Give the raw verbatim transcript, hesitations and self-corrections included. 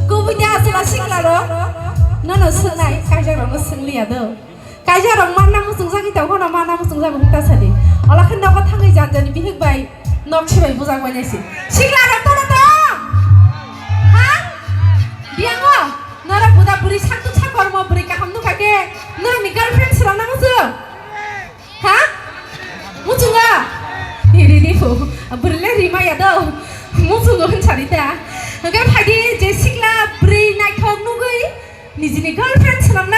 Kubui de aswk sikla rok, nono swngnai, kaijak rok no swng liya do. Kaijak rok manna muchungjagwi tong phano manna muchungjagwi hukta sadi. Ola khe nogo thangwi jan jani bihik bai nok sibai bujak bai nai si. Sikla rok tono tong? Ha? Biyango? Norok buda bwrwi saktuk sakormo bwrwi kaham nukha khe norokni girlfriend swrwngna muchung? Ha? Muchungo? Iri di phu. Bwrwile rima ya do. Muchungo hwn sari ta. Hwnkhe phaidi je sikla bwrwi naithok nugwi nijini girlfriend swnam